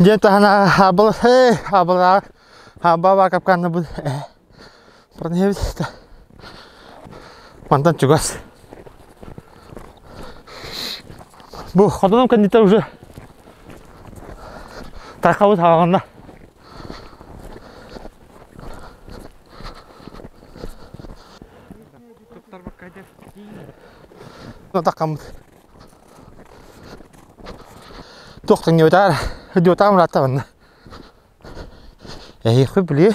Дьиэ таһына хаабыл хаабылаах хаабаба капканнабыт баран иһэбит мантан чугас бу хотонум кэнниттэн уже тайхабыт хааланна Таххаммыт Туох таҥныбытаар, идиотаам ыраатта манна. Эһиэхэ били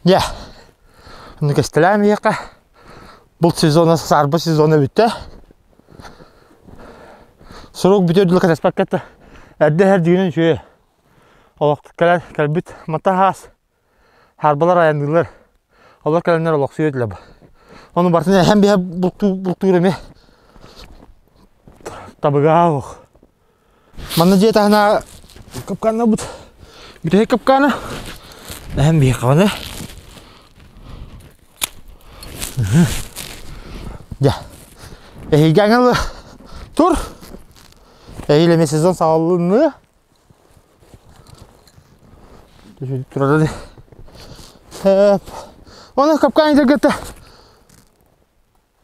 Дьэ, ону кэстэлээн биһиэхэ булт сезона, саарба сезона бүттэ. Сурук бүтүөр дылы кэтэспэккэ эрдэ иһэр дьиҥинэн үчүгэй. Олох кэлэн кэлбит мата хаас Харбалар айанныыллар. Олор кэлэннэр олохсуйа этилэр. Ону барытын эһэм биһэ бултуу бултуур эмиэ табыгаһа суох. Манна дьиэ таһынааҕы капкааннарбыт бүтэһик капкаана эһэм биһиэхэ Дьэ, эһиги аҥалы тур. Эһиил эмиэ сезон саҕаланыы. Турар Оны капкан идергете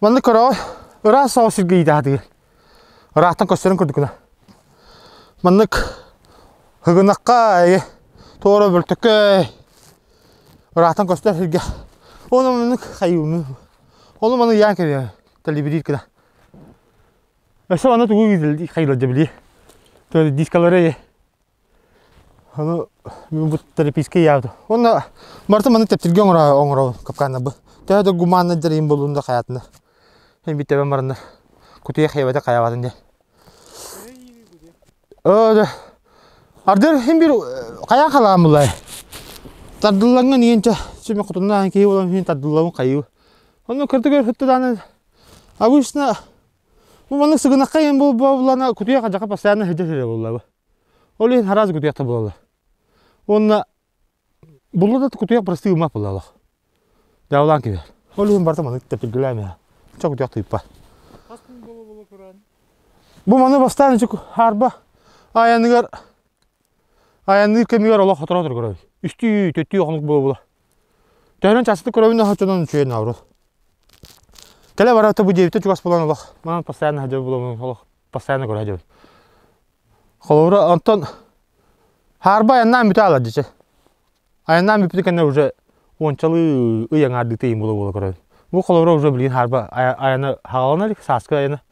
маннык көрөҕө ыраас соҕус сиргэ иитэ Ыраахтан көстөрүн курдукуна. Маннык хыгынахха туора бөлтөкөй ыраахтан көстөр сиргэ. Оны маннык хайыыны. Ону маны ыйаан кэбиһэ тэлибириир гына. Өссө аны тугу хайыылар били. Дискалары Ону бу терапевтическэй ыйаабыт. Уонна барыта маннык тэптиргэ оҥоро капкааннарбы. Төһө да гуманнай дьарыйым буоллун да хайаатына. Мин бүтэбэн бараннар. Кутуйа хайабата хайабатын диэн. Өө Ардыр хин бир хайа халаан булай. Тардыллаҥҥын иэнчэ сүмэ хотуннаан киһи буолан хин тардыллабын хайыы. Онно кырдык өр Обычно Бу маннык сыгынахха иһин буоллаҕына кутуйах адьака постоянно сылдьа сылдьар буолла. Ол иһин араас кутуйахтар буолаллар. Уонна булла да кутуйах простые умах буолалар. Дьаабылаан киирэр. Ол иһин барыта маннык тэптиргэлээн иһэ. Чэ кутуйах тыыппа. Хас күн буола-буола көрөн? Бу маны бастаан ичи хаарба айаныгар айанныыр кэмигэр олох хоторо көрөбүт. Үстүү, төттүү хонук буола-буола. Төһөнөн чаастык көрөбүн да оччонон үчүгэй наоборот. Кэлэ барата бу дьиэбиттэн чугас буолан олох манан постоянно сылдьар буоламмын олох постоянно көрө сылдьабын. Холобура онтон хаарба айаннаан бүтэ аалар дьэ. Айаннаан бүппүтүн кэннэ уже уончалыы ый аҥаардыыта иин буола-буола көрөбүн. Бу холобура уже билигин хаарба айана хаалана илик сааскы айана.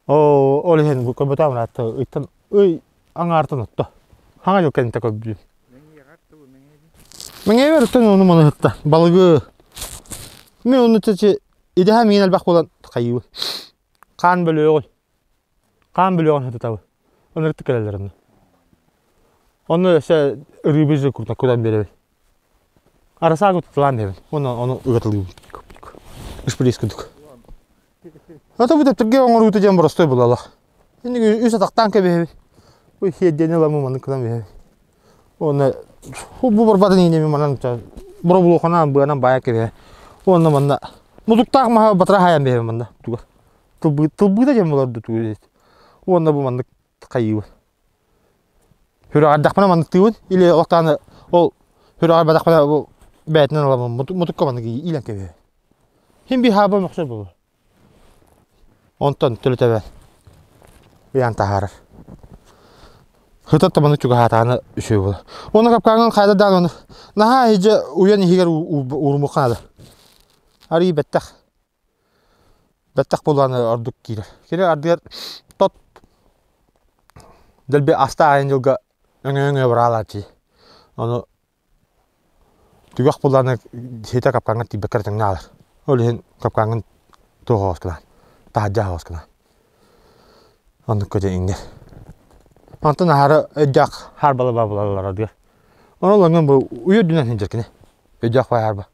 Оо, ол иһин көрбөтөҕүм ыраатта ыйтан ый аҥаартан отто. Хаҥа дьыл кэннитэ көрбүтүм. Мэҥиэбэр оттон ону маны сытта. Балыгы мин ону чачы идэһэ миин элбэх буолан хайыыбын. Хаан бөлүөҕүн. Хаан бөлүөҕүн сытытабын. Ынырыктык кэлэллэр онно. Онно өссө рыбы же курдук кутан биэрэбин. Арасаа кутуталаан биэрэбин. Уонна ону ыгатылыыбын. Шприц курдук. Ата бу тэптэргэ оҥоруута диэн боростуой булалах. Инник үс атахтаан кэбиһэбит. Бу сиэрдиэни ыламмын маннык гынан биһэбит. Уонна бу барбатын иинэми манан боробулуоханан быанан баайа кэбиһэ. Уонна манна мутуктаах маһа батыра хаайан биһэбин манна туга. Тылбыыта диэн болор туу Уонна бу маннык хайыыбын. Сүрэҕэрдэхпинэ манныктыыбын или олохтоон ол сүрэҕэрбэтэхпинэ бу бэйэтинэн ыламмын мутукка маннык иилэн кэбиһэбин. Син биир хаабы мөхсөр буолуо. Онтон төлөтөбөн ыйаан таһаарар. Сытар табаны чугаһаатаҕына үчүгэй буолар. Уонна капкааҥҥын хайда даҕаны ону наһаа иһдьэ уйан иһигэр уурумуохха наада. Арыый бэттэх. Бэттэх буоллаҕына ордук киирэр. Кини ардыгар тот дэлби астаах айан дьылга өҥө-өҥө быраалааччы. Ону Түгэх буллаҕына ситэ капкаҥҥа тиийбэккэ эрэ тэҥҥэ аалар. Ол иһин капкаҥҥын туох оҕус гынан, таһырдьа оҕус гынан. Оннукка дьэ иҥнэр. Онтон аһары өйдөөх хаарбала булаллар адыгар. Ону ылаҥҥын бу уйа үрдүнэн сылдьар кини. Өйдөөх баай хаарба.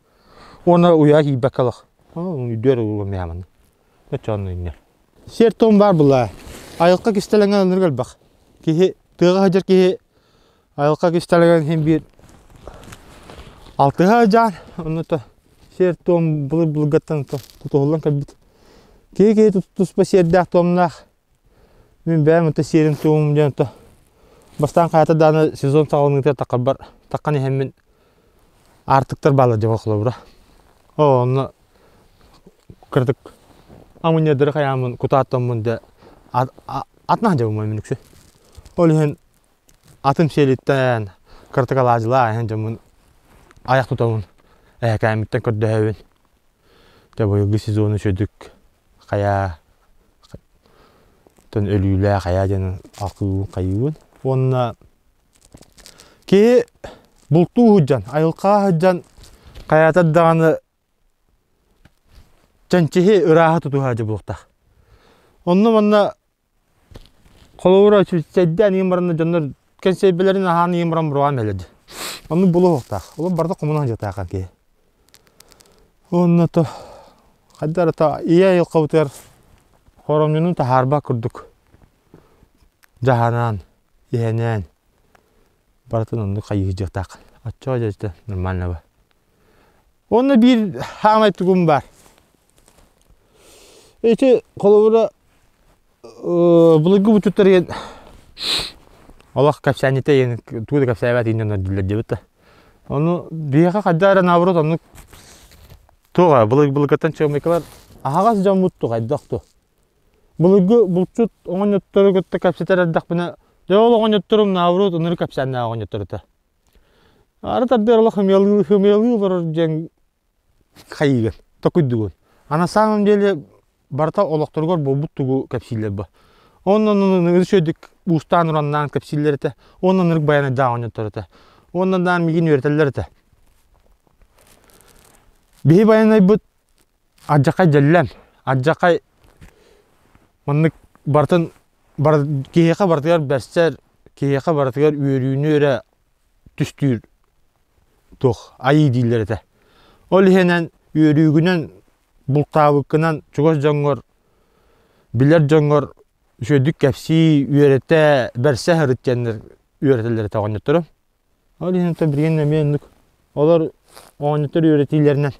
Уонна уйаҕа киирбэккэ олох. Ону үрдүөр угун миаманы. Оччоҕуна иҥнэр. Сиэр-туом баар булаа. Айылҕа кистэлэҥэ ынырык элбэх. Киһи тыаҕа сылдьар киһи Айылҕа кистэлэҥин иһин биир алтыһа дьаан оннута. Сиэр-туом былыр-былыргаттан тутуһуллан кэлбит. Киһи-киһи туспа сиэрдээх-туомнаах. Мин бэйэм ото сиэрим-туомум диэн ото бастаан хаата даҕаны сезон саҕаланыытыгар таххарбар таххан иһэммин аартыктар бааллар дьэ холобура. Оо онно кыратык амынньыардары хайааммын кутааттаммын дэ атын сылдьабын мин үксү. Ол иһин атым сиэлиттэн кыратык алаадьылаа иһэн дьоммун айах тутабын эһэкээммиттэн көрдөһөбүн. Дьэ быйылгы сезону үчүгдүк хайаа тон өлүүлээх хайаа диэн алкыыбын хайыыбын. Уонна киһи бултуу сылдьан, айылҕаҕа сылдьан хайаатар даҕаны чэнчиһи ырааһы тутуһа дьобуохтаах. Онно-манна холобура чэйдээн иһин баранна дьоннор кэнсиэрбэлэрин аһаан иһин баран буруҕаан бэлэдэ. Оннук булуохтаах. Олор барыта хомуна сылдьыахтаах киһи. Уонна то хайдах эрэ то ийэ айылҕабытыгар хоромньуну таһаарбат курдук дьаһанаан, иһэнээн барытын оннук хайыһыдьыахтаах. Оччоҕо дьэ нормально ба. Уонна биир хаамай тугум баар. Ити холобура былыргы бутуттар иһин олох кэпсээнньитэ иһин тугу да кэпсээбэт иһин дьоннор диэбит да. Ону биһиэхэ хайдах эрэ наоборот оннук туох былыр-былыргыттан чыамайкалар аһаҕас дьоммут ту хайдах ту. Былыргы булчут оҕонньоттору кытта кэпсэтэр эрдэхпинэ дьэ ол оҕонньотторум наоборот ынырык кэпсээннээх оҕонньоттор этэ. Ары тардыар олох хымыалыы хымыалыы олорор диэн хайыыгын, токуйдугун. А на самом деле барыта олохторугар буолбут тугу кэпсииллэр бу. Онон үчүгэйдик уустаан ураннаан кэпсииллэр этэ. Онон ынырык байанайдаах оонньоттор этэ. Уонна даан миигин үөрэтэллэр этэ. Биһи байанайбыт Алдьархай дьэллэм, алдьархай маннык барытын киһиэхэ барытыгар бэрсэр, киһиэхэ барытыгар үөрүүнү эрэ түстүүр туох айыы дииллэр этэ. Ол иһинэн үөрүүгүнэн бултаабыккынан чугас дьоҥҥор, билэр дьоҥҥор үчүгэйдик кэпсии, үөрэтэ, бэрсэ сырыт диэннэр үөрэтэллэр этэ оҕонньотторум. Ол иһин оттон билигин эмиэ оннук олор оонньотор үөрэтиилэринэн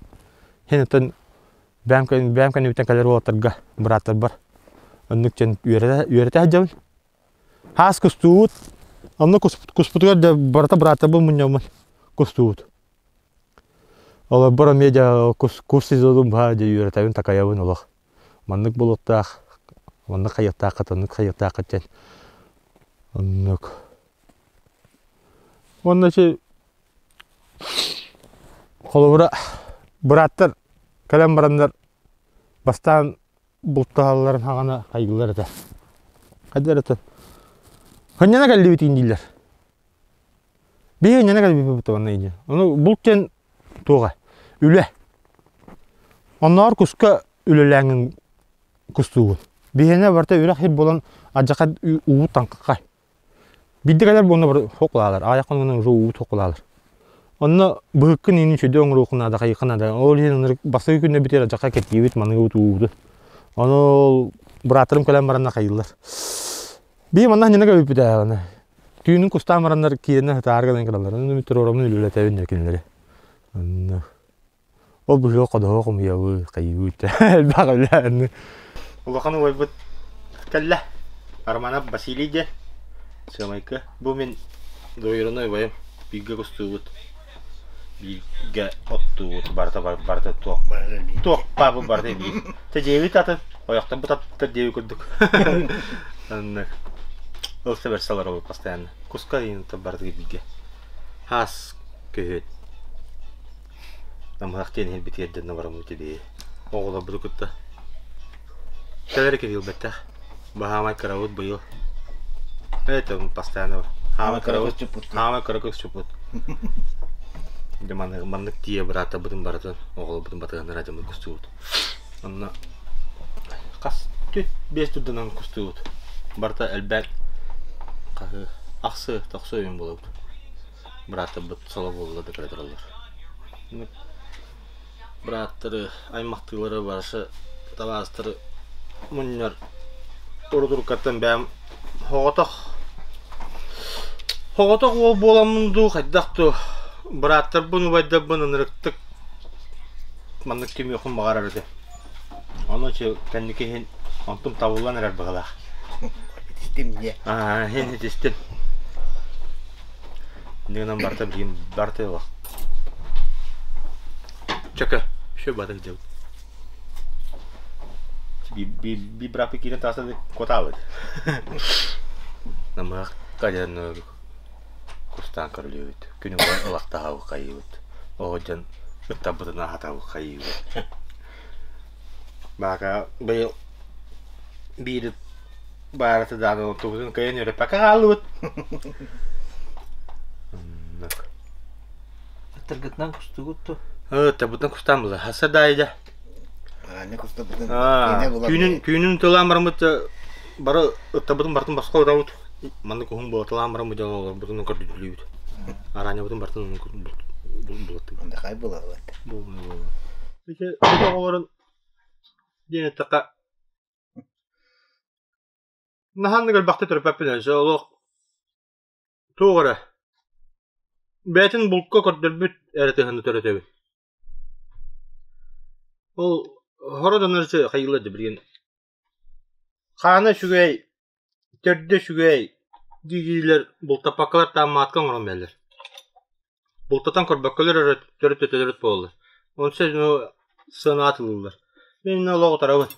иһин оттон бэйэм бэйэм кэннибиттэн кэлэр уолаттарга бырааттарбар оннук диэн үөрэтэ үөрэтэ сылдьабын. Хаас кустуубут онно куспутугар дьэ барыта бырааттарбын мунньаммын кустуубут. Олорбор эмиэ дьэ кус кус сезонун быһа дьэ үөрэтэбин такайабын олох. Маннык болуоттаах маннык хайыахтааххыт оннук хайыахтааххыт диэн оннук. Уонна ити холобура бырааттар кэлэн бараннар бастаан бултаһалларын хаҕана хайгыыллар этэ. Хайдах эрэ Хынньана кэллибит дииллэр. Биһи хынньана кэлбиппит онно иди. Ону булт диэн туоҕа үлэ. Оннооҕор куска үлэлээҥҥин кустуугун. Биһиэнэ барыта үрэх сир буолан алдьархай уубут таҥхаххай. Биирдэ кэлэр буолна бары хокулаалар, аҕыйах хонугунан уже уубут хокулаалар. Онно быһыккын иини үчүгэй оҥоруоххун наада, хайыахха наада. Ол иһин ынырык бастакы күннэ бүтэр алдьархай кэтиибит, маныгыбыт уубутун. Ону ол бырааттарым кэлэн баранна хайыыллар. Биир манна ханньана көбүппүт ээ аны. Түүнүн кустаан бараннар киирэннэр сытаары гынан кыраллар. Онно туруораммын үлэлэтэбин кинилэри. Онно Ол быһыыга ходоһо хомуйабыт, хайыыбыт элбэх үлэ Улахан убайбыт кэллэ. Романов Василий диэн сыамайка. Бу мин двоюродной убайым. Бииргэ кустуубут, бииргэ оттуубут, барыта барыта туох туох баабын барыта биир. Тэ дьиэбит атын, ойохторбут аттар диэби курдук. Оннук. Ылса бэрсэ олоробут постоянно. Куска барыта бииргэ. Хаас күһүн Намыһах диэн иһин битиэрдэннэ бараммыт ибии. Оҕолорбуту кытта кэлэр киһилбэттэх. Баһаамай кырабыт быйыл. Это постоянно хаамай кырабыт хаамай кыра көксүппут. Дьэ маннык маннык тиийэ бырааттарбытын барытын оҕолорбутун батыһыннара дьоммут кустуубут. Онно хас түт биэс турданан кустуубут. Барыта элбээн хаһыы ахсы тохсу өйүн буолабыт. Бырааттарбыт соло буолла да кэлэ тураллар. Бырааттары, аймахтыылары барышы табаарыстары мунньар урут-уруккаттан бэйэм соҕотох соҕотох уол буоламмын дуу, хайдах дуу бырааттарбын, убайдарбын ынырыктык. Маннык түмүөхпүн баҕарар этим. Ону кэнники иһин онтум табыллан эрэр быһыылаах. Итистим дьэ. Аа, иһин итистим. Иннинэн барыта билигин барыта олох. Чөкө, все бадык дьыл. Би брапы киирэн тааса куотаабыт. Намыһах кадьан кустаан көрүлүбүт. Күнү ылахтаһабыт хайыыбыт. Оҕо дьон ыттарбытын аһатабыт хайыыбыт. Баака быйыл биир баараты даҕаны оттубутун кыайан үөрэппэккэ хааллыбыт. Оннук. Ыттаргытынан кустугут дуо? Ыттарбытынан кустаан була. Хасса даайда. Аанньа кустабытын киинэ була Түүнүн түүнүн тылаан бараммыт бары ыттарбытын барытын босхо ытабыт. Маннык уһун буолаталаан баран бу дьон олорбутун көрдүлүүбүт. Араанньабытын барытын булаттыбыт. Андахай булаллар. Ити оҕолорун диэн эттэххэ наһааннык элбэхтик төрөппөппүн өссө олох туох эрэ бэйэтин булка көрдөрбүт эрэ тыһыны төрөтөбүн. Ол хоро дьоннор хайыылар да билигин Хаана үчүгэй, төрдө үчүгэй дии-диилэр бултаппаккалар тааммаатка оҥорон биэрэллэр. Бултатан көрбөккөлөр эрэ төрүт өтөлөрүт буолаллар. Онсо сыанаҕа атылыыллар. Мин иннэ олох утарабын.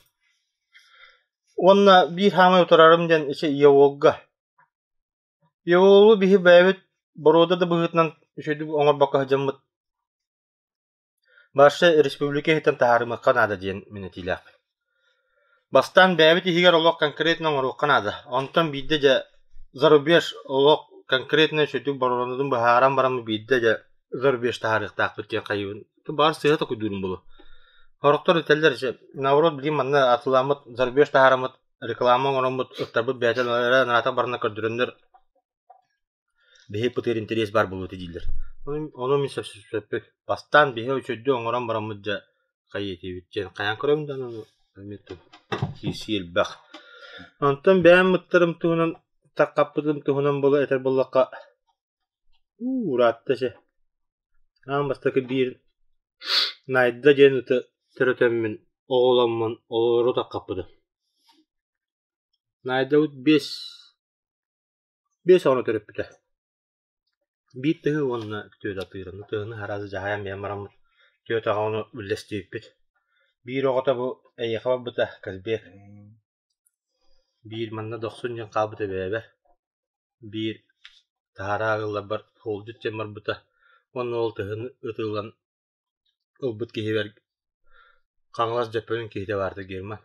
Уонна биир хаамай утарарым диэн ити Иоволга. Иоволу биһи бэйэбит боруода да быһыытынан үчүгэйдик оҥорбокко сылдьаммыт Барса республика иһиттэн таһаарымыахха наада диэн мин этиилээхпин. Бастаан бэйэбит иһигэр олох конкретно оҥоруохха наада. Онтон биирдэ дьэ зарубеж олох конкретно үчүгдүк боруонутун быһааран баран биирдэ дьэ зарубеж таһаарыахтаахпыт диэн хайыыбын. Баар сыыһа токуйдуурум буолуо. Сорохтор этэллэр дьэ наоборот билигин манна атыыламмыт зарубеж таһаараммыт реклама оҥороммут ыттарбыт бэйэтэ наата барына көрдөрөннөр Биһи ытыыр интэриэс баар буолуо этэ дииллэр. Ону мин сөпсөспөппүн. Бастаан биһи үчүгэйдик оҥорон бараммыт дьэ хайа этибит диэн хайаан көрөбүн да ону эмиэ киирсии элбэх. Онтон бэйэм ыттарым туһунан тархаппытым туһунан буола этэр буоллахха уу ыраатта чэ. Аан бастакы биир Найда диэн ыты төрөтөммүн оҕоломмун олору тархаппытым. Найдабыт 5 оҕону төрөппүтэ. Биир тыһы уонна түөрт атыырын. Тыһыны араас дьаһайан биэрэн бараммыт түөрт оҕону үллэстибиппит. Биир оҕото бу эйиэхэ барбыта Казбек. Биир манна дохсун диэн хаалбыта бэйэбэр. Биир таһаараа ыалларбар Холдьут диэн барбыта. Уонна ол тыһыны ытыылан ылбыт киһибэр Хаҥалас Дьөппөнүн киһитэ баарда Герман.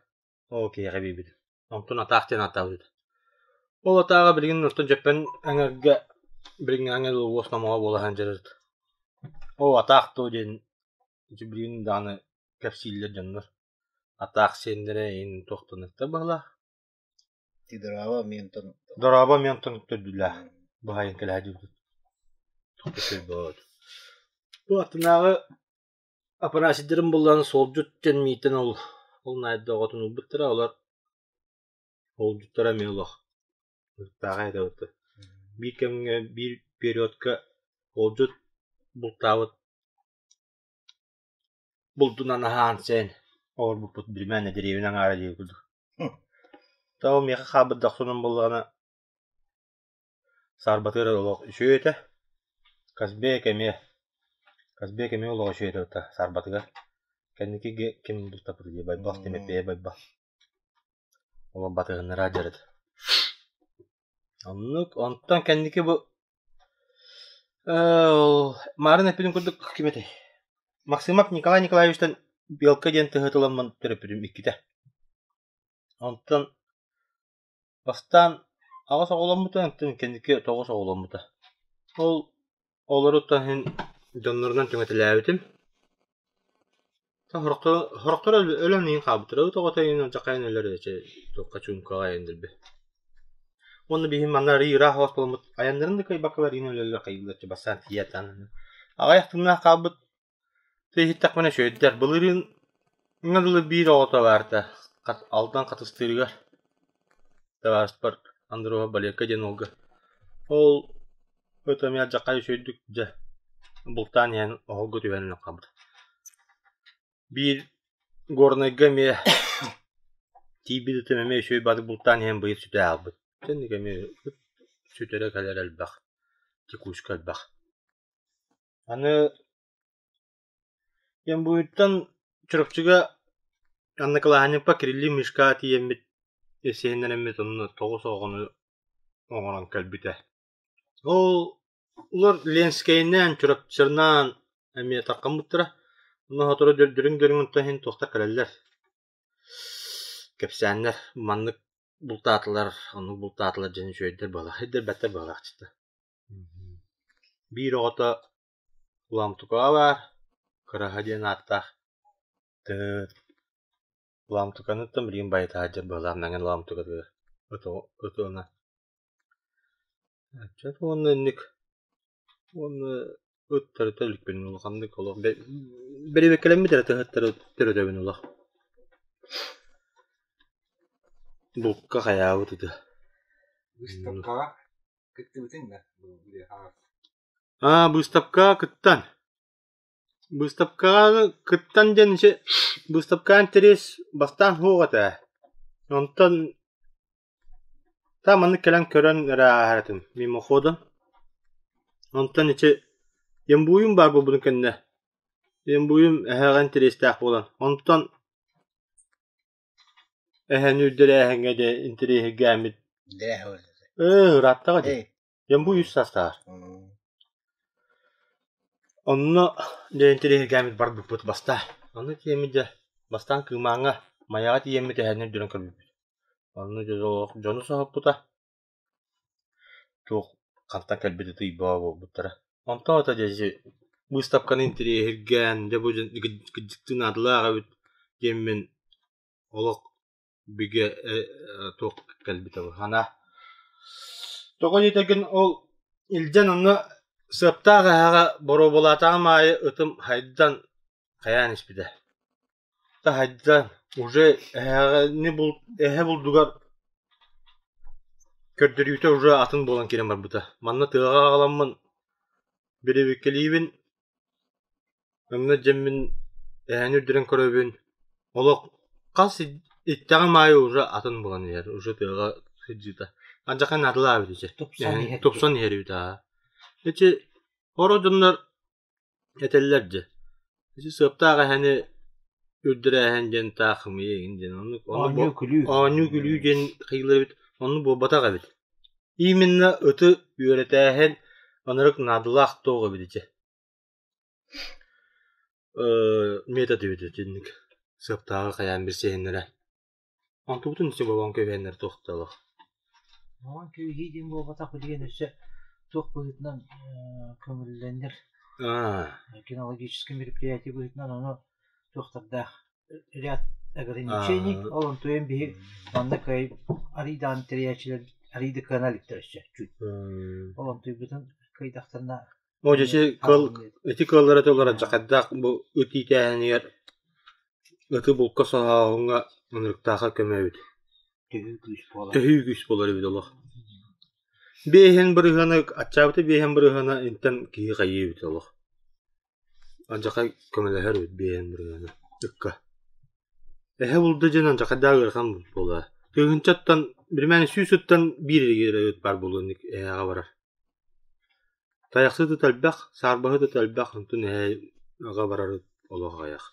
Ол киһиэхэ биэрбитим. Онтон атаах диэн ааттаабыт. Ол атааҕа билигин оттон Дьөппөн эҥэргэ билиҥҥи эҥэр уос номоҕо буола сылдьар. Ол атаах дуо диэн ити билигин даҕаны кэпсииллэр дьоннор. Атаах сиэннэрэ иһин туохтаныктар быһыылаах. Ти дорообо мен онтон Дорообо мен онтон төрдүлээх. Быһайын кэлэһэ диэбит. Бу аттынааҕы Апанасийдарын буллаан суолдьут диэн миитин ол ол наайда оҕотун ылбыттара, олор уолдьуттара эмиэ олох ытыктааҕа этэ Биир кэмҥэ биир периодка уолдьут бултаабыт булдунан аһаан-сиэн олорбуппут билимээнэ дэриэбинэ аҥаара диэбит курдук. Ол миэхэ хаалбыт дохсунум буоллаҕына Саарбатыгар олох үчүгэй этэ, Казбек эмиэ, Казбек эмиэ олох үчүгэй этэ ытта саарбатыгар. Кэнники ким бултаппыта дии Байбал Тимэппиэйэ Байбал. Олох батыһыннара дьарыт. Оннук, онтон кэнники бу ол Маарын эппитин курдук ким этэй? Максимов Николай Николаевичтан Белка диэн тыһытыламмын төрөппүтүм иккитэ. Онтон Бастаан аҕыс оҕоломмута, онтон кэнники тоҕус оҕоломмута. Ол олоруттан иһин дьоннорунан түҥэтэлээбитим. Сорохторо сорохторо өлөн иһин хаалбыттара, ыт оҕото иһин алдьархайан өлөр эчи туохха чуҥкаҕа айан дэлби. Уонна биһи манна арыый ыраах оҕус буоламмыт айаннарын да кыайбаккалар иһин өлөллөр хайыыллар бастаан тиийээт аҕыйах тыыннаах хаалбыт Ты иһиттэхпинэ үчүгэйдэр. Былырыын ҥа дылы биир оҕото баарта Алдан Хатыстыырыгар табаарыспар Андруха Балерка диэн уолга. Ол ыт эмиэ алдьархай үчүгэйдик дьэ бултаан иһэн оһолго түһэн хаалбыта. Биир Горнайга эмиэ тиийбит ытым эмиэ үчүгэй бары бултаан иһэн быйыл сүтэ хаалбыт. Итинник эмиэ ыт сүтэрэ кэлэр элбэх, текучка элбэх. Аны Ямбуйуттан Чурапчыга Аннакылааһынньыкпа Кирилли Мишка тиийэммит сиһиннэрэммит онно 9 оҕону оҥорон кэлбитэ. Ол улар Ленскэйинээн, Чурапчырнаан эмиэ тархаммыттара. Онно сотору дөрүҥ-дөрүҥ онтон иһин туохтар кэлэллэр. Кэпсээннэр маннык бултаатылар, оннук бултаатылар диэн үчүгэйдэр быһалаах, ирдэрбэттэр быһалаахчыта. Биир оҕото Уламтукаҕа баар, Кыраһа диэн ааттаах Уламтуканыттан билигин байыта сылдьар быһалаах Мэҥэ Уламтукатыгар ытыана. Уонна инник уонна ыттарыта иликпин улаханнык олох бэрэбиэркэлэммит эрэ тыһыттары төрөтөбүн олох. Булка хайаабыт ыты. Выставкаҕа кыттыбытыҥ да Аа, быыстапкаҕа кыттан. Быыстапкаҕа кыттан диэн ити быыстапкаҕа интэриэс бастаан суох этэ. Онтон Та маннык кэлэн көрөн эрэ ааһар этим мимоходом. Онтон ити Ямбуйум баар буолбутун кэннэ Ямбуйум эһэҕэ интэриэстээх буолан, онтон эһэни үрдэрээһиҥҥэ дьэ интэриэһиргээммит Ээ, ырааттаҕа дии. Ямбуй үс саастааҕар. Онно дьэ интэриэһиргээммит барбыппыт бастаан. Онно тиийэммит дьэ бастаан Кыымааҥҥа Майаҕа тиийэммит эһэни үрдүнэн көрбүппүт. Онно дьону соһуппута, туох хантан кэлбит ытыйбаҕа буолбуттара. Онтон ото дьэ быыстапканы интэриэһиргээн, дьэ бу кырдьыктыы наадалаах эбит диэммин олох бигэ туох кэлбитэ санаа. Тоҕо диэтэргин ол илдьэн онно сыаптаах эһэҕэ боруобалаатаҕым аайы ытым хайдан хайаан испитэ. Таһырдьа уже эһэҕини эһэ булдугар көрдөрүүтэ уже атын буолан киирэн барбыта. Манна тыаҕа аҕаламмын бирибиккэлиибин, онно дьэммин эһэни үрдүнэн көрөбүн, олох хас иттэҕим аайы уже атын буолан иһэр, уже тыаҕа сылдьыыта. Алдьархай наадалаабыт ити. Тупсан иһэр эбит аа. Ити хоро дьоннор Этэллэр дьэ, ити сыаптаах эһэни үрдэрээһин диэн таах ымыйа игин диэн оннук Оонньуу-күлүү. оонньуу-күлүү диэн хайыылар эбит, оннук буолбатах эбит. Именно ыты үөрэтээһин ынырык наадалаах туох эбит ити. Метод эбит итинник сыаптааҕы хайаан билсиһиннэрэ. Онтубутун ити бобон кэбиһэннэр туохталах. Бобон кэбиһии диэн буолбатах билигин өссө туох быһыытынан көҥүллэнэр кинологическай мероприятие быһыытынан ону туохтардаах ряд ограничений ол онтуйан биһи манна кыай арыйдаан тэрийээччилэр арыйда кыана иликтэр өссө чуть ол онтуйбутун кыайдахтарына О дьэ кыал ити кыаллара тыллара дьакайдаах бу ыт иитээһинигэр ыты булка соһооһуҥҥа ынырыктааха көмө эбит. Төһүү күүс буолар. Төһүү күүс буолар эбит олох. Биэһин бырыһыана аччаабыта биэһин бырыһыана интэн киһи хайыы эбит олох. Алдьархай көмөлөһөр эбит биэһин бырыһыана ыкка. Эһэ булда диэн алдьархайдаах ыарахан буолар. Тыһыынчаттан биримээн сүүс ыттан биир эрэ баар буолуон эһэҕэ барар. Тайахсыт ыт элбэх, саарбаһыт ыт элбэх, онтон эһэ аҕа барар олох аҕыйах.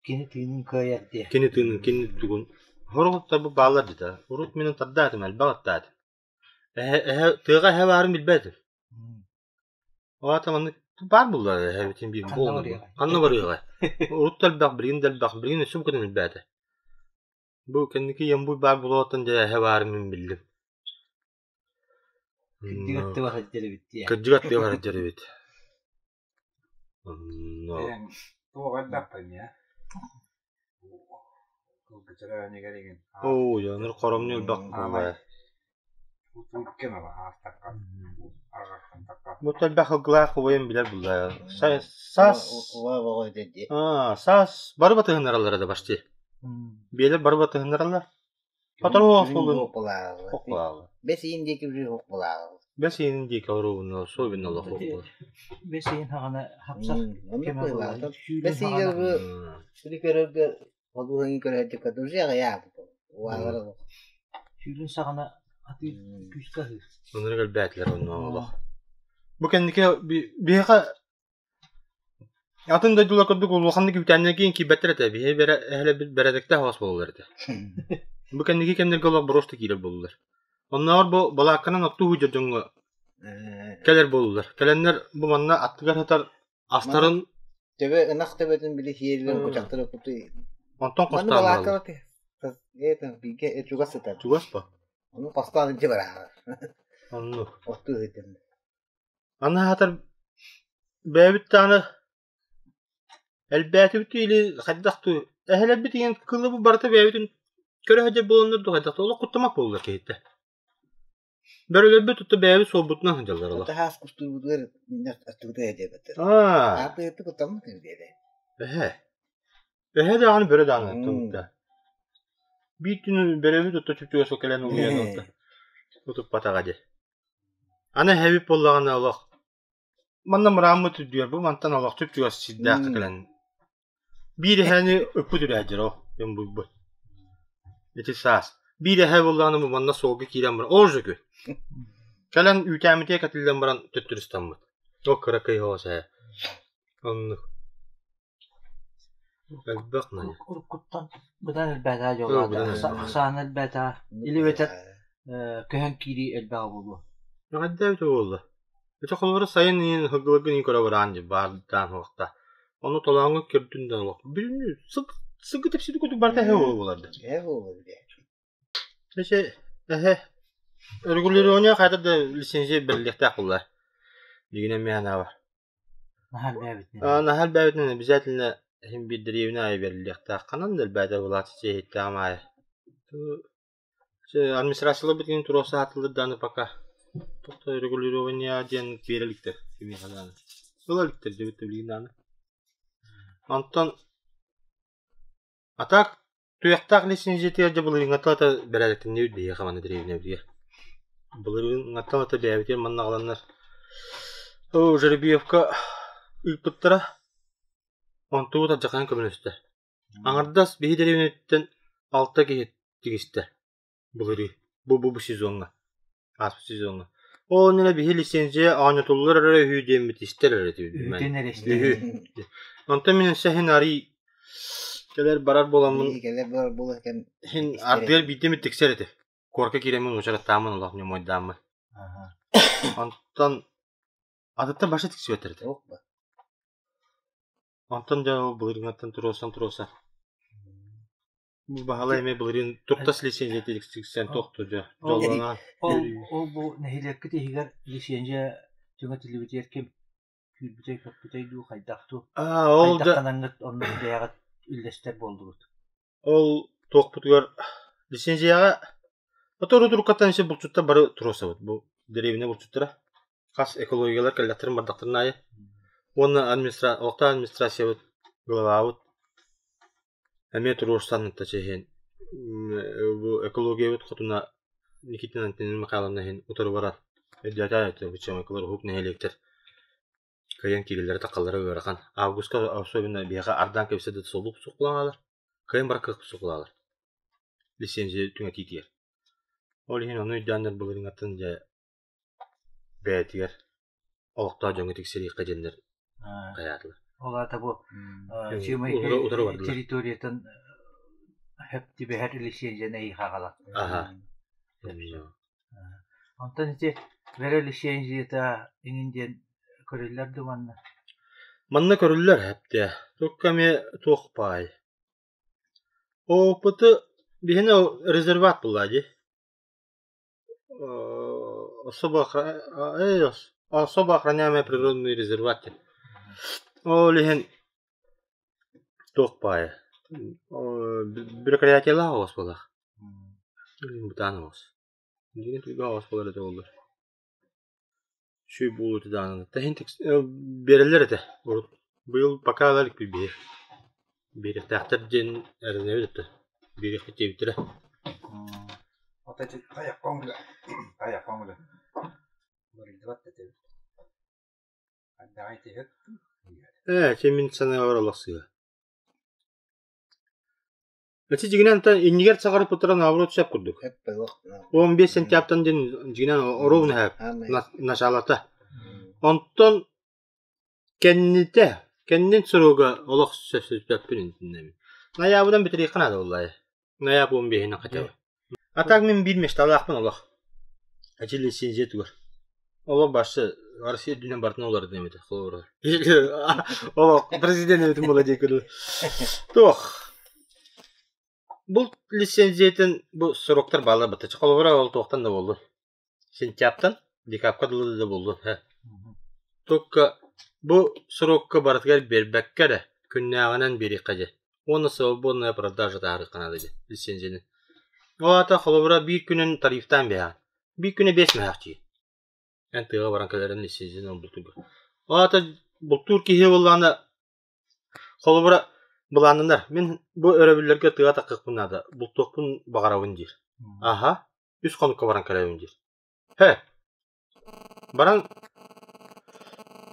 Кини тыынын кыайар диye. Кини тыынын, кини тугун Сорох ыттар бу бааллар дии да. Урут мин тардаатым, элбэх ыттаатым. Эһэ, эһэ, тыаҕа эһэ баарын билбэтим. Ол аата маннык баар буоллар эһэбитин биир Ханна барыаҕай? Ханна барыаҕай? Урут да элбэх, билигин да элбэх, билигин өссө букатын элбээтэ. Бу кэнники Ямбуй баар буолуоттан дьэ эһэ баарын мин биллим. Кырдьык аттыга сылдьар эбит дии. Кырдьык аттыга сылдьар эбит. Онно Туох элбэхпин ээ. Кылгычара игин. Оо, дьоннор хоромньу элбэх буолла. Бу элбэх ылгылаах убайым билэр булла. Саас саас бары батыһыннараллара да почти. Биэлэр бары батыһыннараллар. Сотору Бэс иин диэки Бэс ыйын диэки оруобуна особенно олох Бэс ыйын хаҕана хапсар Оннук кэмэ быһыылаах. буолар. Сүүрүн Бэс ыйыгар хаҕана бу сири көрөргө холуһаҥы көрөөччүккэ уже аҕыйаабыт. Уаалара олох. сүүрүн саҕана атыы күүскэ аһыыр. Оннук элбээтилэр онно олох. Бу кэнники биһиэхэ атын дойдулар курдук улаханнык үүтээннэр киин киирбэттэр этэ. Биһи эһэлэрбит бэрэдэктээх оҕус буолаллар этэ. Бу кэнники кэмнэргэ олох боруоста киирэр буоллулар. Оннооҕор бу балаакканан оттуу сылдьар дьоҥҥо кэлэр буоллулар. Кэлэннэр бу манна аттыгар сытар астарын Төбө ынах төбөтүн били сиэллэн кучахтары кутуй. Онтон Манна хостоон бараллар. балааккалар бииргэ чугас сытар. Чугас ба? Ону хостоон илдьэ бараҕар. Оннук. Оттуу сытын. Аны аатар бэйэбит даҕаны элбээтибит или хайдах дуу эһэлэрбит иһин кылыбы барыта бэйэбитин көрө сылдьар буоланнар дуу хайдах олох куттамат буоллар киһитэ. Бөрөлөрбүт тута бэйэбит суолбутунан сылдьаллар олох. Тахаас кустуубутугар аттыбыта диэбэттэр. Аа. Аатыгыты куттаммыт диэбэ. Эһэ. Эһэ даҕаны бөрө даҕаны тугута. Биир күн бөрөбүт тута чүчүгэ сол кэлэн улуйан ылта. Утуппатаҕа дии. Аны эһэбит буоллаҕына олох манна мырааммыт үрдүгэр бу мантан олох чуп-чугас сирдээххэ кэлэн биир эһэни ыппыт үрээдьэр ол булбут. Ити саас. Биир эһэ буоллаҕына бу манна суолга киирэн баран ол же күн. Кэлэн үүтээммитигэр кэтиллэн баран төттөрү ыстаммыт. Ол кыракый оҕус эһэ. Оннук. Элбэх наһаа. Уруккуттан быдан элбээтэ дьоллоох. Ахсаана элбээтэ. Или эбэтэр көһөн киирии элбэҕэ буолуо. Эҕэрдэ эбитэ буолла. Ити холобура сайын иһин сылгыларгын иһин көрө бараан дии баардаан уохта. Ону толооҥҥо көрдүн да олох. Бүтүннүү сылгы тэпсибит курдук барыта эһэ буолар да. Эһэ буолар дии. Эчи эһэ регулирование хайда да лицензия бэриллиэхтээх буолла. Билигин эмиэ анаабар. Наһаа элбээбитинэн. Наһаа элбээбитинэн обязательно иһин биир дэриэбинэ аайы бэриллиэхтээх. Ханан да элбээтэ былаат сиэһиттээҕим аайы. Администрациялар билигин туруорса сатыыллар даҕаны пока туох да регулирование диэн биэрэ иликтэр кимиэхэ даҕаны. Ыла иликтэр диэбит да билигин даҕаны. Онтон а так туйахтаах лицензиятыгар дьэ былырыыҥҥаттан ата бэрээдэктэннибит биһиэхэ манна дэриэбинэбитигэр. Былырыыҥҥаттан ата бэйэбитигэр манна аҕаланнар оо жеребьевка ыыппыттара. Онтубут алдьархайын көмөлөстө. Аҥардас биһи дэриэбинэбититтэн алта киһи тигистэ былырыын бу бу сезоҥҥа ааспыт сезоҥҥа. Ол иннинэ биһи лицензия оонньотуллар эрэ үһү диэммит истэр эрэ этибит. Үһүтэн эрэ Үһү. Онтон мин өссө иһин арый кэлэр барар буоламмын Кэлэр барар буола кэм иһин ардыгар биирдэ эмит тиксэр этим. Куоракка киирэммин уочараттааммын олох ньомойдааммын. Онтон атыттан баша тиксибэттэр этэ. Онтон дьэ ол былырыыҥҥаттан туруорсан туруорсан Баһылай эмиэ былырыын туртас лицензия тиксэн туохту дьэ дьоллоно Ол ол бу нэһилиэккит иһигэр лицензия түҥэтиллибитигэр ким күүрбүтэй көппүтэй дуу хайдах дуу Аа ол хайдах да ханаҥҥыт оннук бэйэҕит үллэстэр буоллугут ол туохпутугар лицензияҕа отору туруккаттан ise булчуттар бары туруорсабыт бу дэриэбинэ булчуттара хас экологиялар кэллэхтэрин бардахтарын аайы уонна администра олохтоох администрациябыт главабыт Эмиэ туруорсан иһин бу экологиябыт хотуна Никитина Антонина Михайловна иһин утары барар өйдөөтөө уһук нэһилиэктэр кыайан киирэллэрэ-таххаллара ыарахан. Августка особенно биһиэхэ ардаан кэбистэ да солбук суккулаҥалар, кыайан барар кыах суккулаалар лицензия түҥэтиитигэр. Ол иһин ону өйдөөннөр былырыыҥҥаттан дьэ бэйэтигэр олохтоох дьоҥҥо тиксэриэххэ диэннэр хайаатылар. Ол аата бу Утары бардылар. территориятын хөп түбэһэр лицензияны эйиэхэ аҕалар. Аха. Онтон ити бэрэ лицензията иҥин диэн көрүллэр дуу манна? Манна көрүллэр эптэ. Только эмиэ туох баай. Опыты биһиэнэ резерват буолла дии. Особо особо охраняемый природный резерват диэн. Ол иһин туох баайа бюрократиялаах оҕус буоллах. Бытаан оҕус. Билигин түргэн оҕус буолар этэ буоллар. Үчүгэй буолуо этэ даҕаны. Тэһин биэрэллэр этэ урут. Быйыл пока ыла иликпит биһи. Биэриэхтээхтэр диэн эрэнэбит этэ. Биэриэхпит диэбиттэрэ. Сайдыбат да этибит. Хайдаҕый ити Ээ, ити мин санаабар олох сыыһа. Ити дьиҥинэн антан иннигэр саҕарыппыттара наоборот сөп курдук. 15 сентябрьтан диэн дьиҥинэн ровно началата. Онтон кэннитэ, кэннин суруга олох сөпсөспөппүн интиннэбин. Найаабынан бүтэриэххэ наада буоллаҕа. Найаап 15-инэн хотя бы. А так мин биир мечталаахпын олох. Эчи лицензия тугар. Олох башы Россия үрдүнэн барытын уларытын эбитэ холобура. Олох президент эбитин була дии көрүү. Туох Бу лицензиятын бу сроктар баалар баттачы. Холобура ол туохтан да буоллун. Сентябтан декабка дылы да буоллун. Только бу срокка барытыгар биэрбэккэ эрэ күннээҕинэн биэриэххэ дьэ. Уонна свободная продажа таһаарыахха наада дьэ лицензияны. Ол аата холобура биир күнүн тарифтаан биэрэҕин. Биир күнэ биэс мөһөөх дии. Эн тыаҕа баран кэлэрин лицензияны ылбытыгар. Ол аата бултуур киһи буоллаҕына холобура былааннанар. Мин бу өрөбүллэргэ тыаҕа таххыахпын наада, бултуохпун баҕарабын диир. Аһа, үс хонукка баран кэлэбин диир. Һэ, баран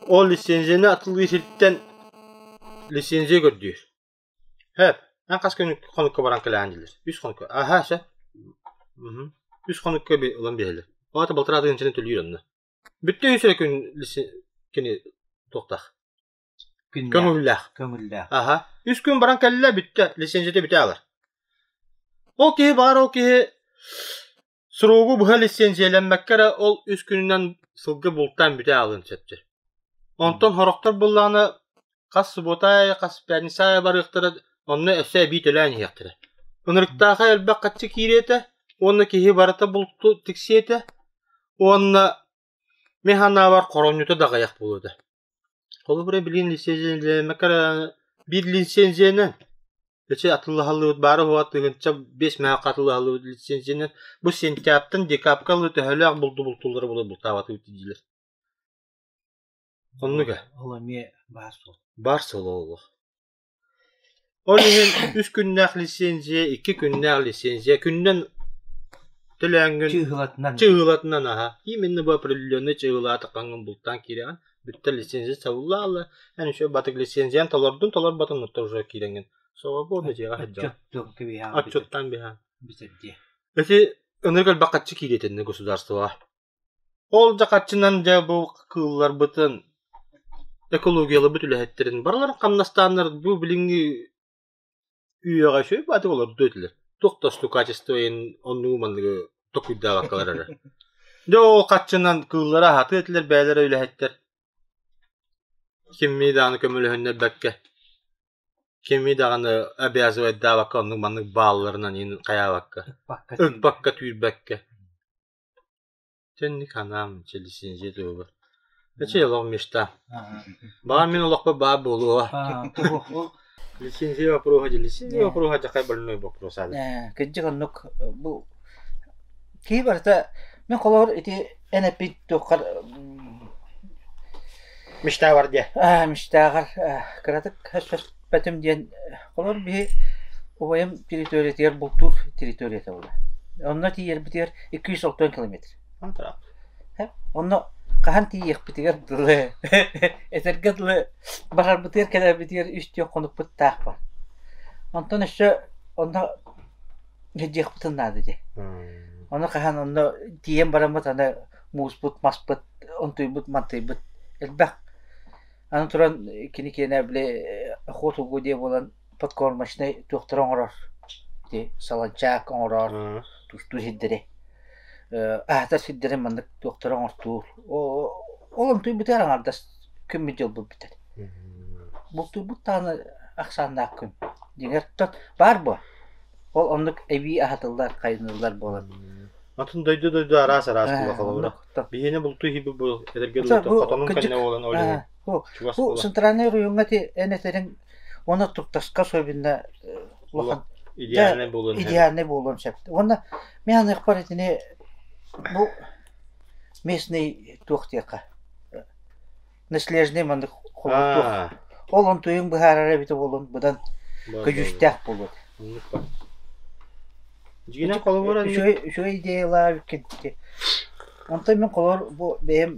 ол лицензияны атылыы сиртэн лицензия көрдүүр. Һэ, эн хас күн хонукка баран кэлэҕин дииллэр. Үс хонукка. Аһа, сөп. Үс хонукка ылан биэрэллэр. Ол аата балтараа тыһыынчаны төлүүр онно. Бүттэ үс эрэ күн кини туохтаах. Көҥүллээх. Көҥүллээх. Аһа. Үс күн баран кэллэ, бүттэ. Лицензията бүтэ аалар. Ол киһи баар, ол киһи Срогу быһа лицензиялэммэккэ эрэ ол үс күнүнэн сылгы бултаан бүтэ аалыан сөп Онтон сорохтор буоллаҕына хас субуота аайы, хас пятница аайы барыахтара, онно өссө эбии төлөөн иһиэхтэрэ. Ынырыктаахай элбэх харчы киириэ этэ уонна киһи барыта булту тиксиэ этэ уонна мин санаабар хоромньута да аҕыйах буолуо этэ. Холобура билигин лицензиялэммэккэ эрэ биир лицензиянан эчи атыылаһаллыбыт баара уһуга тыһыынча биэс мөһөөххө атыылаһаллыбыт лицензиянан бу сентябрьтан декабрьга дылы төһөлөөх булду бултууллара буолуо бултаабатыбыт дииллэр. Оннук ээ. Ол эмиэ баар суол. Баар суол олох. Ол иһин үс күннээх лицензия, икки күннээх лицензия күнүнэн төлөөҥҥүн Чыыһылатынан. чыыһылатынан аһа. Именно бу определенный чыыһылаатаххаҥҥын бултаан киирэҕин, бүттэ лицензия сабыллаалла. Эн еще батык лицензиян толордун, толорботун оттон уже киирэҥҥин. Свободно дьиэҕэ сылдьаҕын. Отчуттуон Отчуттаан биһаан. бүтэрдиэ. Ити ынырык элбэх харчы киириэтиннэ государствоҕа. Ол да харчынан дьэ бу кыылларбытын, экологияларбыт үлэһиттэрин барыларын хамнастааннар бу билиҥҥи үйэҕэ үчүгэй баҕайытык олордуо этилэр. Туох да качество оннугу манныгы токуйдаабаккалар эрэ. Дьэ ол харчынан кыыллары аһатыа этилэр бэйэлэрэ үлэһиттэр. Кимми даҕаны көмөлөһүннэрбэккэ, кими даҕаны обязывайдаабакка оннук-маннык баалларынан иһин хайаабакка, ыкпакка түүрбэккэ. Тэнник анаам лицензия туһугар. Эчи олох мечта. Баҕар мин олохпор баар буолуо. Лицензия вопроһа лицензия вопроһа дьахай больной вопрос Кырдьык оннук бу киһи барыта мин холобур ити эн эппит туоххар Мечтаҕар диэ. Мечтаҕар кыратык хөспөтүм диэн холобур биһи убайым территориятыгар бултуур территорията буолар. Онно тиийэрбитигэр 260 километр. Онно хаһан тиийиэхпитигэр дылы этэргэ дылы барарбытыгар кэлэрбитигэр үс-түөрт хонукпут таах бар. Онтон өссө онно илдьиэхпитин наада дии. Ону хаһан онно тиийэн бараммыт аны мууспут, маспыт, онтуйбут, мантыйбыт элбэх. Аны туран кини киэнэ били охотугу диэ буолан подкормочнай туохтары оҥорор ити солончак оҥорор тустуу сирдэри аһатар сирдэрин маннык туохтары оҥортуур ол онтуйбутугар аҥардас күммүт дьылбыт бүтэр бултуйбут даҕаны ахсааннаах күн дьиҥэр баар буо ол оннук эбии аһатыллар хайыныллар буолан Атын дойду-дойду араас-араас була холобура. Биһиэнэ бултуу иһи бу этэргэ дылы хотонун кэннэ буолан ол иһин чугас Бу центральный райоҥҥа ити эн этэриҥ уонна туртаска особенно улахан идеальный буолуон идеальный буолуон сөп. Уонна мин аныахпар итини бу местный туох диэххэ наслежный маннык холбуктуох. Ол онтуйуҥ быһаарара эбитэ буолуон быдан көдьүүстээх буолуо. Дьиҥинэн холобура Үчүгэй үчүгэй идеялаах эбиккин. Онтон мин холор бу бэйэм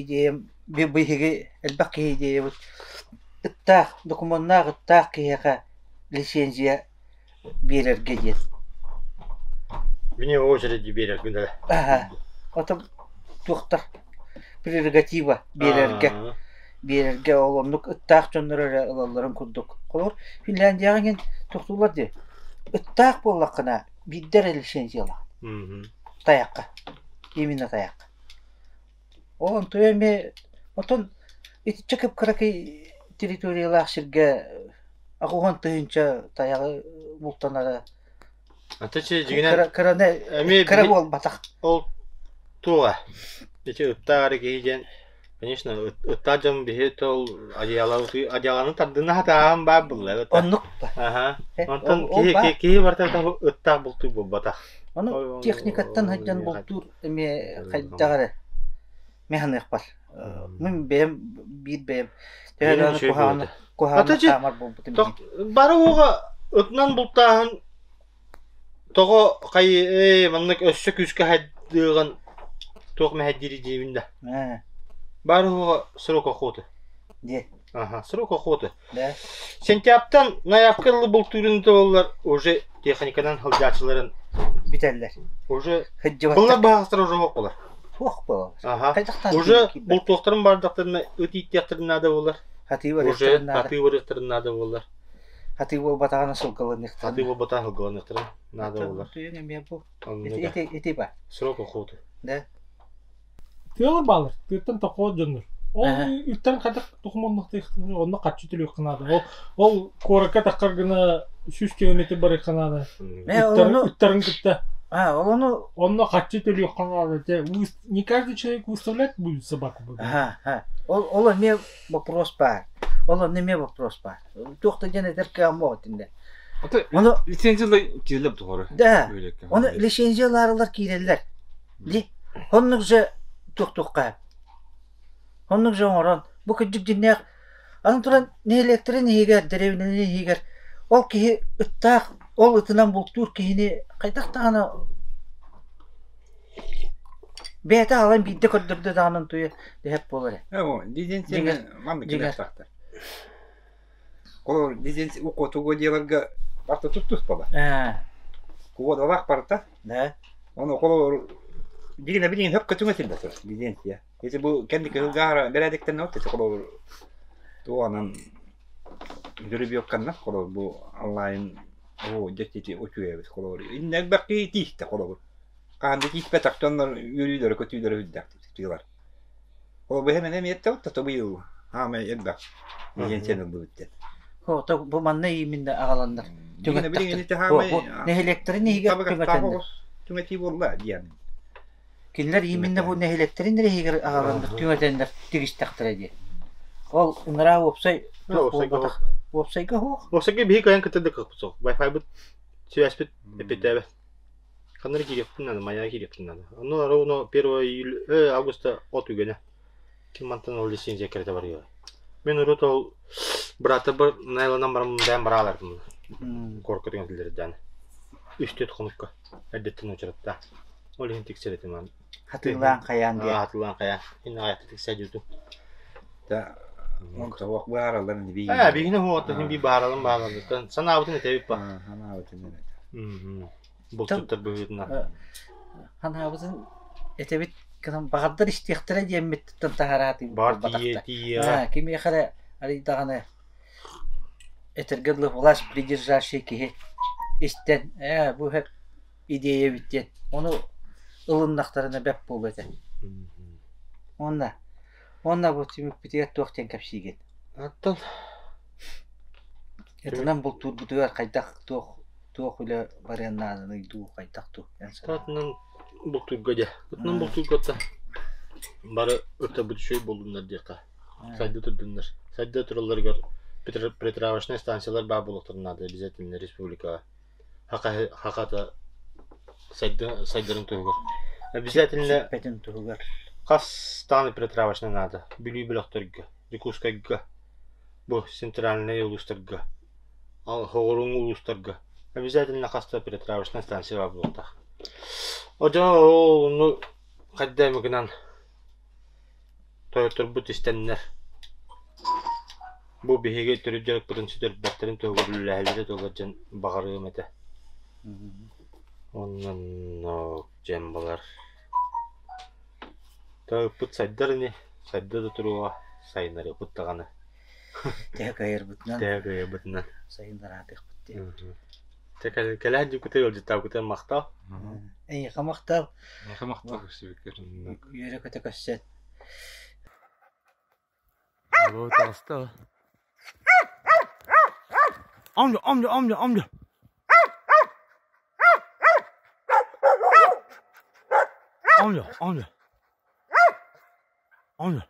идеям биһиги элбэх киһи идеябыт ыттаах, докумуоннаах ыттаах киһиэхэ лицензия биэрэргэ диэн. Вне очереди биэрэргэ да. Аха. Ото туохтар прерогатива биэрэргэ биэрэргэ ол оннук ыттаах дьоннор эрэ ылалларын курдук. Холобур, Финляндияҕа иҥин тохтуулар дии. Ыттаах буоллаххына биирдэ эрэ лицензиялаах. Тайахха. Именно тайахха. Ол онтуйа эмиэ отон итиччэ кып-кыракый территориялаах сиргэ 80 000 тайаҕы бултанара Ата чи дьиҥинэн кыра кыраны эмиэ кыра биһи буолбатах. ол туоҕа ити ыттаах эрэ киһи диэн конечно ыттаах дьон биһи ол одеялабыт одеяланы тардына сатааһын баар булла эбэтэ. Оннук ба. Аха. Э, Онтон ол ол киһи баар. киһи барыта ыттаах бултуур буолбатах. Ону Ол техникаттан сылдьан бултуур эмиэ хайдах эрэ механыахпар. Мин бэйэм биир бэйэм төһө Биирин даҕаны үчүгэй куһаҕаны буолуо. куһаҕаны Ата чи хаамар буолбутум тох иһин. бары уоҕа ытынан бултааһын тоҕо хай ээ маннык өссө күүскэ хайдыаҕын туох мэһэйдиир диибин да. Ээ, Бары уоҕа срок охоты. диэ. Ага, срок охоты. Да. Сентябтан ноябрьга дылы бултуурун буоллар уже техниканан сылдьааччыларын Бүтэллэр. уже Сылдьыбаттар. былар баһаҕастар уже суох буолар. Суох буолаллар. Аха. Хайдахтаах Уже киирбэт. бултуохтарын бардахтарына ыт ииттиэхтэрин наада буолар. Хатыы Уже барыахтарын наада. хатыы барыахтарын наада буолар. Хатыы буолбатаҕына сылгыланыахтарын. Хатыы буолбатаҕына сылгыланыахтарын наада буолар. Түйүн эмиэ бу. Ити Оннуга. ити ити ба. Срок охоты. Да. Тыалар баалар. Тыаттан тохоот дьоннор. Ол Аха. үттэн хайдах докумуоннахтыахтарын онно харчы төлүөххэ наада. Ол ол куоракка таххар гына 100 километр барыахха наада. Э, Ыттарын, ону ыттарын кытта а, ол ону онно харчы төлүөххэ наада. Те, Не каждый человек выставлять будет собаку. Аха, аха. Ол ол эмиэ вопрос баар. Ол онно эмиэ вопрос баар. Туох да диэн этэр кыаҕым суох итиннэ. Ото Ону лицензиялар киирэллэр тухары. да, Үөлеккэ. ону лицензиялаарылар киирэллэр. Ди оннук же туох-туохха. Оннук же оҥорон бу кырдьык дьиннээх аны туран нэһилиэктэрин иһигэр, дэриэбинэлэрин иһигэр ол киһи ыттаах, ол ытынан бултуур киһини хайдах даҕаны бэйэтэ аҕалан биирдэ көрдөрдө даҕаны туйа дэһэп буолар ээ. Э, о, лицензияны Дьиҥэр, маннык дьиҥэр. кэлиэхтээхтэр. Ол лицензия укотуга диэлэргэ барыта туттуспала. Ээ, Куодалаах барыта. да. Ону холобур билигин билигин хөп көтүҥэ сылдьар лицензия. Если бу кэнники сылгаара бэрээдэктэн от ити холобур туонан дөрүбүөкканна холобур бу онлайн оо дьэ үчүгэйбит холобур иннэ элбэх киһи тиистэ холобур хаһан да тииспэтэх дьоннор үөрүүлэрэ көтүүлэрэ үрдээх тыылар. Ол быһа мэн эмиэ эттэ быйыл хаамай элбэх лицензияны ылбыт диэн. Хо, бу манна именно аҕаланнар Билигин билигин түҥэттахтар. ити Бу хаамай бу нэһилиэктэрин иһигэр табыгастаах түҥэтэннэр. оҕус түҥэтии буолла диэн. Кинилэр именно бу Түҥэтэ. нэһилиэктэрин эрэ иһигэр аҕаланнар түҥэтэннэр тигистэхтэрэ дии. Ол ыныраа уопсай туох Уопсайга буолбатах. Уопсайга суох. Уопсайга биһи кыайан кытта да кыахпыт суох. Wi-Fi-быт связьпыт эппиэттээбэт. Ханна эрэ киириэхпин наада, Майаҕа киириэхпин наада. Онно ровно 1 июля, августа от үгэнэ. Ким мантан ол лицензия кэрэтэ барыаҕай. Мин урут ол бырааттарбар найланан баран бэйэм бараалардым. Куоракка түҥэтиллэрдээн. Үс-түөрт хонукка эрдэттэн уочараттаах. Ол иһин тиксэр этим аны. Хатыылаан хайаан диye. Хатыылаан хайаан. Иһин аҕайахта тиксэ дьүтүм. Да он тоох баараларын Ээ, биир. биһини хуота иһин би бааралын бааларыттан санаабытын этэбит ба. Ханаабытын этэ. Булчуттар быһыытынан. Ханаабытын этэбит гынан баҕардар истиэхтэрэ диэммиттэн таһараатыы Бар тиийэ буолбатахта. тиийэ. Кимиэхэ эрэ арыйдаҕына этэргэ дылы власть придержащий киһи истэн ээ бу сөп идея эбит диэн ону ылыннахтарына бэрт буолуо этэ. Уонна уонна бу түмүкпүтүгэр туох диэн кэпсиигин? Оттон Ытынан бултуурбутугар хайдах туох туох үлэ барыан нааданый дуу хайдах дуу эн санааҕар? Ытынан бултуурга дьэ. Ытынан бултуурга та бары ытабыт үчүгэй буоллуннар диэххэ. Сайда турдуннар. Сайда туралларыгар притравочнай станциялар баар буолуохтарын наада обязательно республикаҕа. Хахата сайда сайдарын туһугар. Обязательно Сүппэтин туһугар. хас даҕаны притравочнай наада. Бүлүү бөлөхтөргө, Дьокуускайга, бу центральнай улуустарга, соҕурууҥҥу улуустарга обязательно хаста притравочнай станция баар буолуохтаах. Одьоо ол ону Хайда эмэ гынан тойотторбут истэннэр бу биһиги төрүт дьарыкпытын сүтэрбэттэрин туһугар үлэлэһэллэрэ туолар диэн баҕарыам этэ. Оннонно дьэн балар Тойоппут сайдар ини, сайда да туруоҕа, сайыннарыахпыт даҕаны. Тэһэ кыайарбытынан Тэһэ кыайарбытынан. сайыннараатыахпыт диэн. Чэ кэлээн дьүккүтэ ыалдьыттаабыкытын махтал. Эйиэхэ махтал. Эйиэхэ махтал көрсүбүккэр. Үөрэ-көтө көрсөн. Алло, таҕыста. Амжа, амжа, амжа, амжа. Амжа, амжа. Амжа.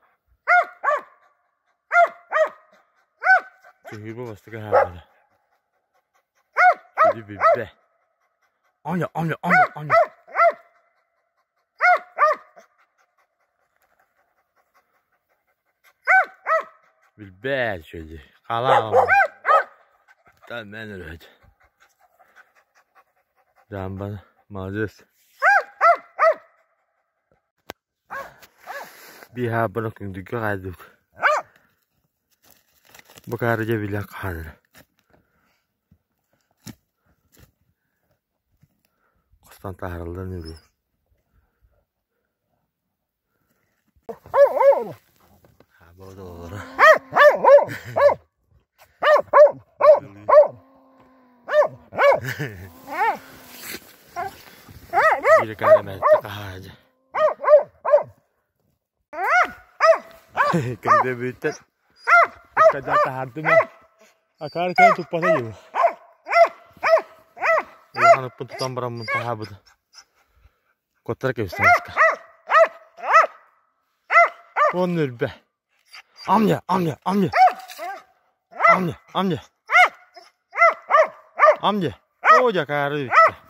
Түһүүбэ бастакы хаалбата. Күдү билбэ. Амжа, амжа, амжа, амжа. Билбэт үчүгэй халаан Мэн өрөһүт Даамбана маладьыас Биһаабына күндүггэ хаайдыбыт Бу каары дьэ билэн хаалара Хостон таһаараллар үһү Кэндэбиттэн таһаардым акаары кэлэн туппата дии. Улахан ыппын тутан бараммын таһаабыта. Куоттара кэбистим Уон өлбө. Амня, амня, амня. Амня, амня. Амня. О, дьакаары бүттэ.